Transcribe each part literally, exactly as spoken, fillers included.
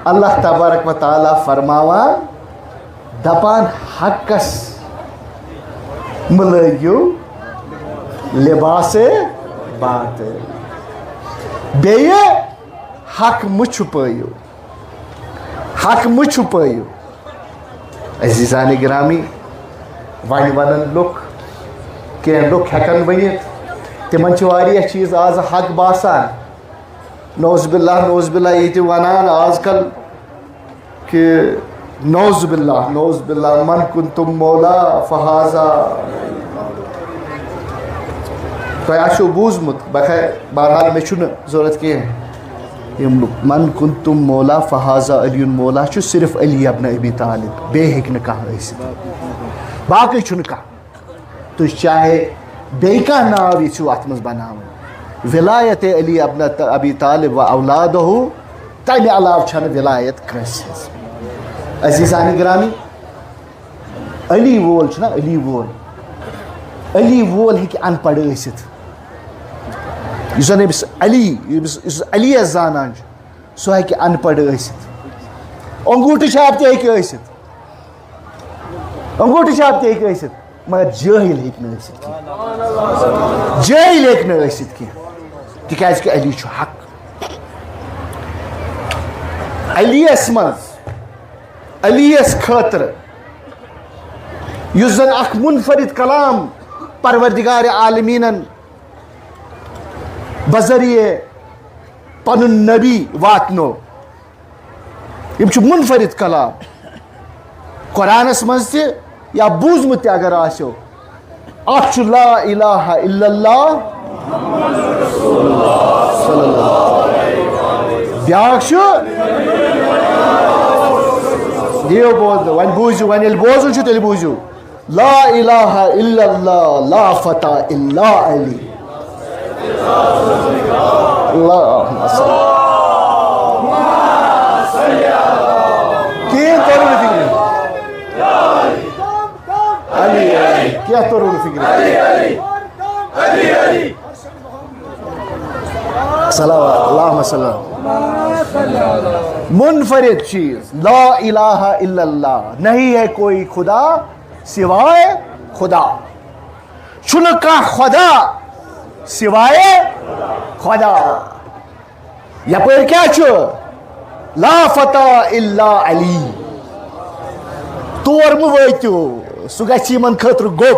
اللہ تبارک و تعالیٰ فرماوان، دپان، حقس ملٲگِو لباس باطل، بیٚیہِ حق مہٕ چھُپٲیِو، حق مہٕ چھُپٲیِو۔ عزیزان گرامی، وۄنۍ ونن لُکھ، کینٛہہ لُکھ ہٮ۪کن ؤنِتھ، تِمن چھِ واریاہ چیٖز آز حق باسان۔ نعوذ باللہ، نعوذ باللہ، ییٚتہِ ونان آز کل کہ نعوذ باللہ، نعوذ باللہ، من کنتم مولا فہذا۔ تۄہہِ آسیو بوٗزمُت، بخیر، بہرحال، مےٚ چھُنہٕ ضوٚرَتھ کینٛہہ۔ یِم لُکھ، من کنتم مولا فہذا علی مولا چھُ صرف علی ابن ابی طالب، بیٚیہِ ہیٚکہِ نہٕ کانٛہہ ٲسِتھ، باقٕے چھُنہٕ کانٛہہ۔ تُہۍ چاہے بیٚیہِ کانٛہہ ناو یژھِو اَتھ منٛز بناوٕنۍ، ولایت علی ابن ابی طالب و اولادہ، تَمہِ علاوٕ چھَنہٕ ولایت کٲنٛسہِ ہٕنٛز۔ عزیزان گرامی، علی وول چھُنہ، علی وول، علی وول ہیٚکہِ ان پڑھ ٲسِتھ۔ یُس زن أمِس علی، یُس، یُس علی یس زانان چھُ، سُہ ہیٚکہِ ان پڑھ ٲسِتھ۔ انگوٗٹھٕ چھاپ تہِ ہیٚکہِ ٲسِتھ، انگوٗٹھٕ چھاپ تہِ ہیٚکہِ ٲسِتھ، مگر جٲہِل ہیٚکہِ نہٕ ٲسِتھ کینٛہہ۔ جٲہِل ہیٚکہِ نہٕ ٲسِتھ کینٛہہ، تِکیازِ کہِ علی چھُ حق۔ علی یس منٛز، علی یس خٲطرٕ، یُس زن اکھ منفرد کلام پروردگار عالمینن بذریعہ پنُن نبی واتنو۔ یِم چھِ منفرد کلام۔ قرآنس منٛز تہِ یا بوٗزمُت تہِ اگر آسیو، اکھ چھُ لا الہ الا اللہ، صلی اللہ۔ بیٛاکھ چھُ، دِیِو بوزنہٕ، وۄنۍ بوٗزِو، وۄنۍ ییٚلہِ بوزُن چھُ تیٚلہِ بوٗزِو۔ لا الہ الا اللہ، لا فتح الا علی۔ اللہم صل۔ کِہیٖنۍ توٚر نہٕ فِکرِ۔ علی، علی۔ کینٛہہ توٚر نہٕ فِکرِ۔ صلوات، اللہم صل۔ منفرد چیز، لا الہ الا اللہ، نہیں ہے کوئی خدا سوائے خدا۔ چھُنہٕ کانٛہہ خدا سوائے خدا۔ یپٲرۍ کیٛاہ چھُ؟ لا فتح الا علی۔ تور مہٕ وٲتِو، سُہ گژھِ یِمن خٲطرٕ گوٚب۔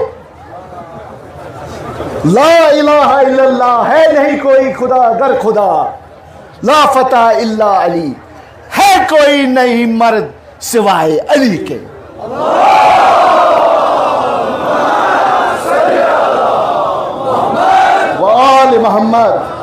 لا الہ الا اللہ، ہے نہیں کوئی خدا گر خدا، لا فتح الا علی، ہے کوئی نہیں مرد سوائے علی کے۔ وآل محمد۔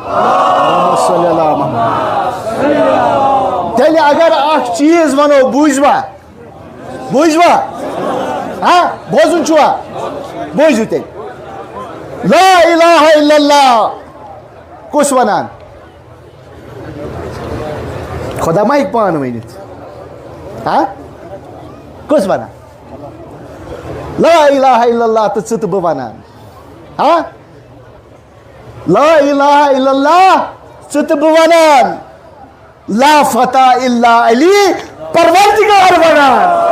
اللہم صل علی محمد۔ تیٚلہِ اگر اکھ چیٖز ونو، بوٗزوا؟ بوٗزوا؟ ہاں؟ بوزُن چھُوا؟ بوٗزِو تیٚلہِ۔ لا الہ الا اللہ کُس ونان؟ خدا ما ہیٚکہِ پانہٕ ؤنِتھ؟ ہاں؟ کُس ونان؟ لا الہ الا اللہ تہٕ ژٕ تہٕ بہٕ ونان۔ ہاں؟ لا الہ الا اللہ، ژٕ تہٕ بہٕ ونان، لا فتح الا علی، پروردگار ونان۔